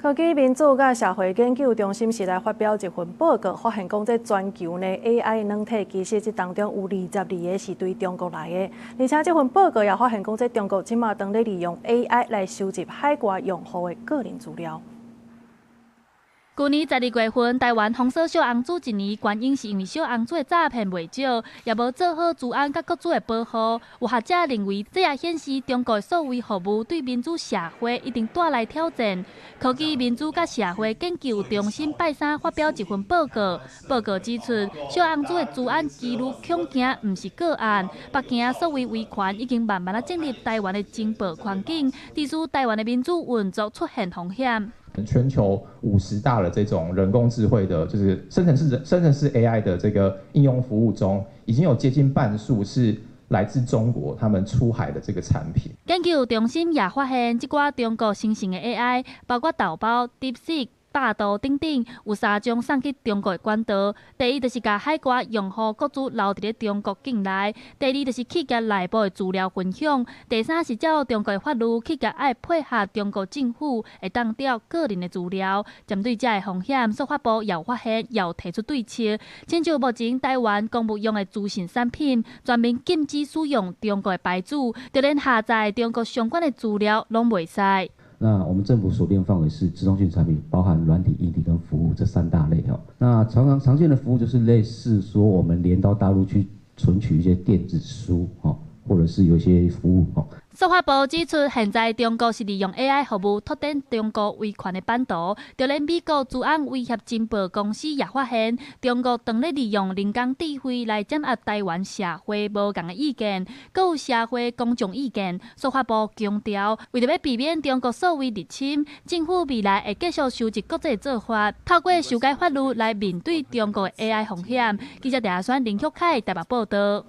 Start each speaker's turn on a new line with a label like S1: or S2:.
S1: 科技民主佮社會研究中心是來發表一份報告，發現講這全球呢 AI 軟體其實這當中有22個是對中國來的，而且這份報告也發現講，這中國這馬當咧利用 AI 來收集海外用戶的個人資料。
S2: 舊年12月份，台灣封鎖小紅書一年，原因是因為小紅書的詐騙袂少，也無做好資安佮個資的保護。有學者認為，這也顯示中國數位服務對民主社會一定帶來挑戰。科技民主佮社會研究中心拜三發表一份報告，報告指出，小紅書的資安疑慮恐驚毋是個案，北京數位威權已經慢慢仔進入台灣的情報環境，致使台灣的民主運作出現風險。
S3: 全球50大的這種人工智慧的，就是生成式 AI 的這個應用服務中，已經有接近半數是來自中國，他們出海的這個產品。
S2: 研究中心也發現，這寡中國生成的 AI，包括豆包、DeepSeek、百度等等，有三種送去中國的管道。第一，就是共海外用戶個資留佇咧中國境內；第二，就是企業內部的資料分享；第三是照中國的法律，企業愛配合中國政府，會當調個人的資料。針對這个風險，司法部也有發現，也有提出對策。親像目前台灣公務用的資訊產品，全面禁止使用中國的牌子，就連下載中國相關的資料攏袂使。
S4: 那我們政府鎖定範圍是資通訊產品，包含軟體、硬體跟服務這三大類哦。那常常常見的服務就是類似說，我們連到大陸去存取一些電子書，或者是有一些服務哦。
S2: 司法部指出，現在中國是利用 AI 服務拓展中國威權的版圖，就連美國資安威脅情報公司也發現，中國當咧利用人工智慧來掌握台灣社會無仝的意見，閣有社會公眾意見。司法部強調，為著欲避免中國數位入侵，政府未來會繼續收集國際做法，透過修改法律來面對中國的 AI 風險。記者鄭阿選、林旭凱台北報道。